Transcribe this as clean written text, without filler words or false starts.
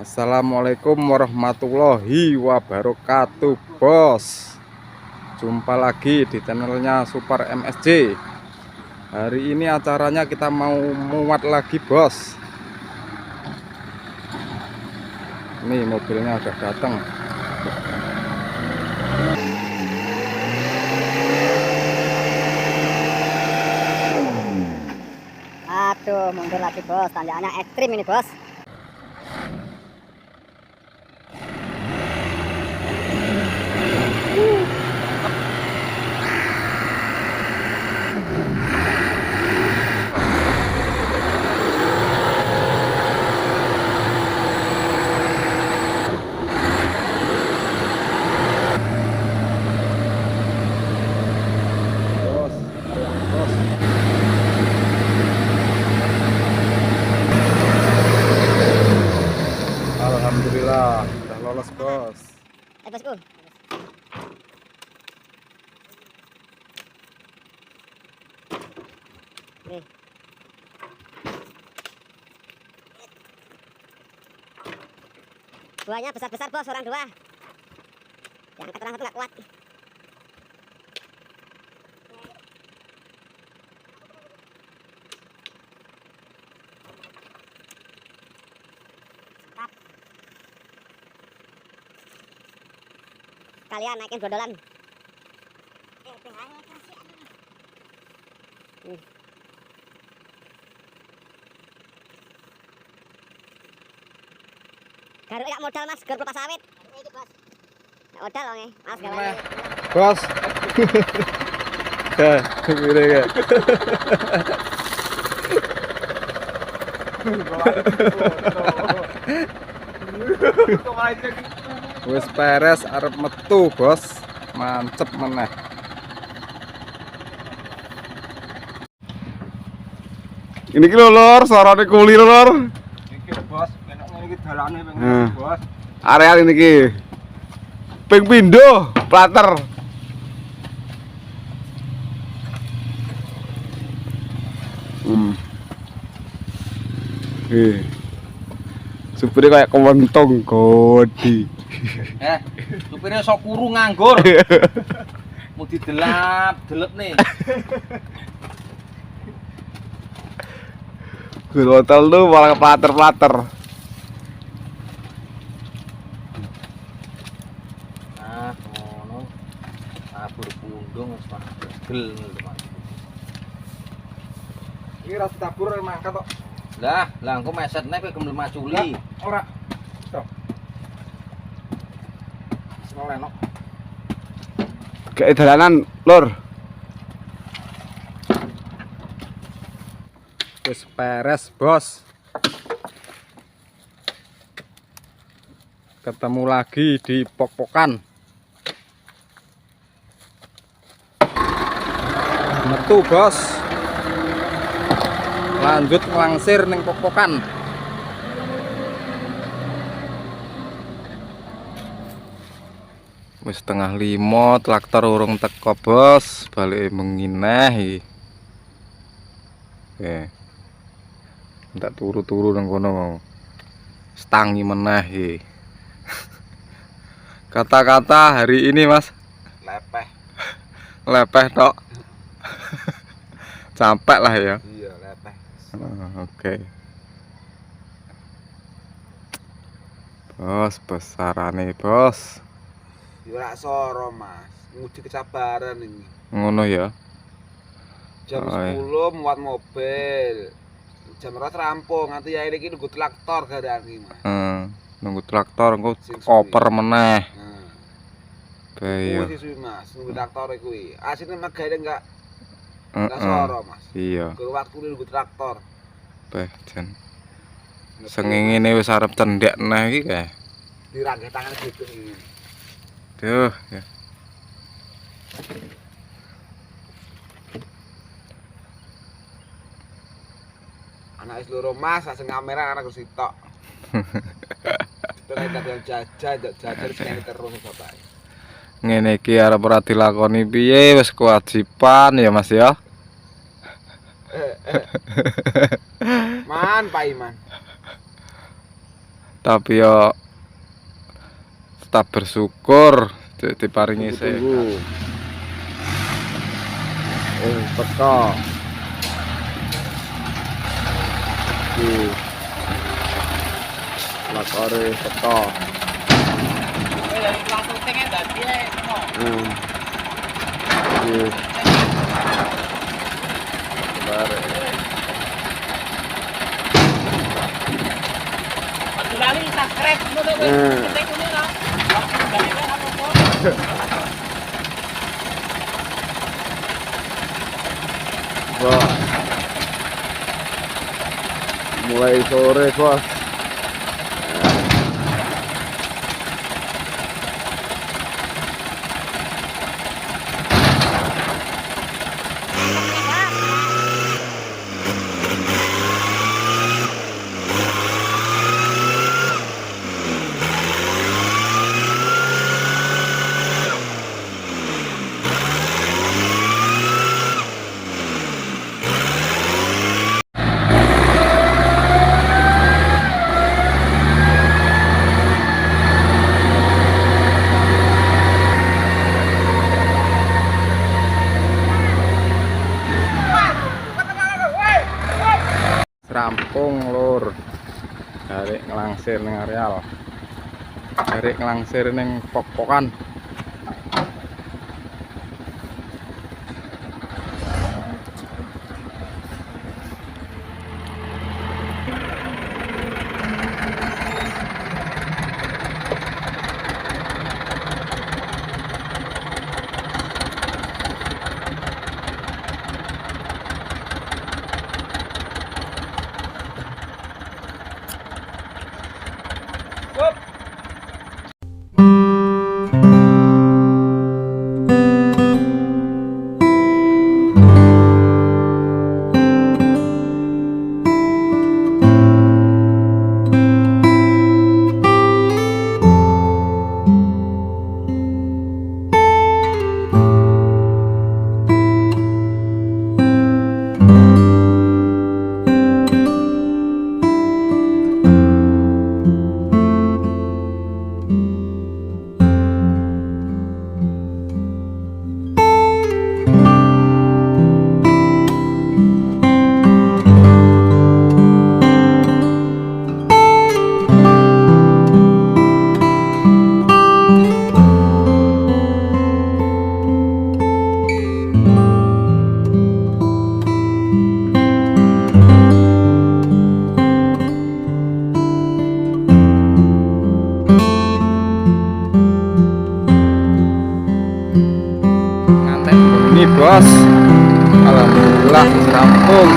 Assalamualaikum warahmatullahi wabarakatuh, bos. Jumpa lagi di channelnya Super MSJ. Hari ini acaranya kita mau muat lagi, bos. Ini mobilnya udah datang. Aduh, mundur lagi bos. Tanjakannya ekstrim ini bos. Bos, bos. Alhamdulillah udah lolos, bos. Eh bosku. Nih. Buahnya besar-besar bos, orang dua. Yang angkat orang satu nggak kuat. Kalian naikin gondolan. Garuk gak modal mas, garuk kelapa sawit. Gak modal wonge, males gawe. Bos. Eh, ngene kae. Wis peres arep metu, bos. Mancep meneh. Ini ki lho lur, suarane kuli lho, lur. Iki lho, bos, enak ngene iki dalane pengen bos. Areal ini ki. Ping pindho, plater. Supirnya kayak kewentung godi. Eh, supirnya sok kuru nganggur. Mau didelap, delep nih. Gue hotel tuh malah plater-plater. Nah, ngono. Tabur pundung wis mah gel ngono lho, Mas. Iki ra ditabur mangkat kok. Lah, lah engko meset nek kowe gemel maculi. Ora. Tuh. Wis lenok. Kayak dalanan, lur. Wis peres, bos. Ketemu lagi di pok-pokan. Metu, bos. Lanjut nglangsir ning pok-pokan. Wis 4:30, traktor urung teko, bos. Balike mengineh iki. Oke. Entak turu-turu nang kono mau. Stangi meneh iki. Kata-kata hari ini, Mas, Lepeh. lepeh tok. Capek lah ya. Iya, lepeh. Oh, oke. Bos, besarane, bos. Ya ora soro, Mas. Nguji kesabaran ini. Ngono ya. Jam Oh, iya. 10 muat mobil. Jam 2 rampung, nganti ya iki nunggu traktor garaan iki, Mas. Nunggu traktor engko Sing suwi. koper meneh. Nah, Iya. kuwi sing suwi, Mas, nunggu traktor kuwi. Asline mah gawe enggak Heeh. soro, Mas. Iya, Gur waktu nunggu traktor. beh jan. Sing ngene wis arep cendhek neh iki kae. Diranggeh tangan gitu iki. Duh, ya. Anak wis loro, Mas, sing kamera anak sitok. Terus kadang jajan, jajan sing terus bapak. Ngene iki arep ora dilakoni piye wis kewajiban ya Mas ya. Man, Pak Iman. Tapi yo tetap bersyukur diparingi sehat. Tunggu. Oh, teko. Iki. Lakore teko. Iki. Bare. Hmm. Wah. Mulai sore, Bos. Rampung lur. Garek nglangsir ning areal. Garek nglangsir ning pok-pokan. Ngantek bengi, Bos. Alhamdulillah rampung.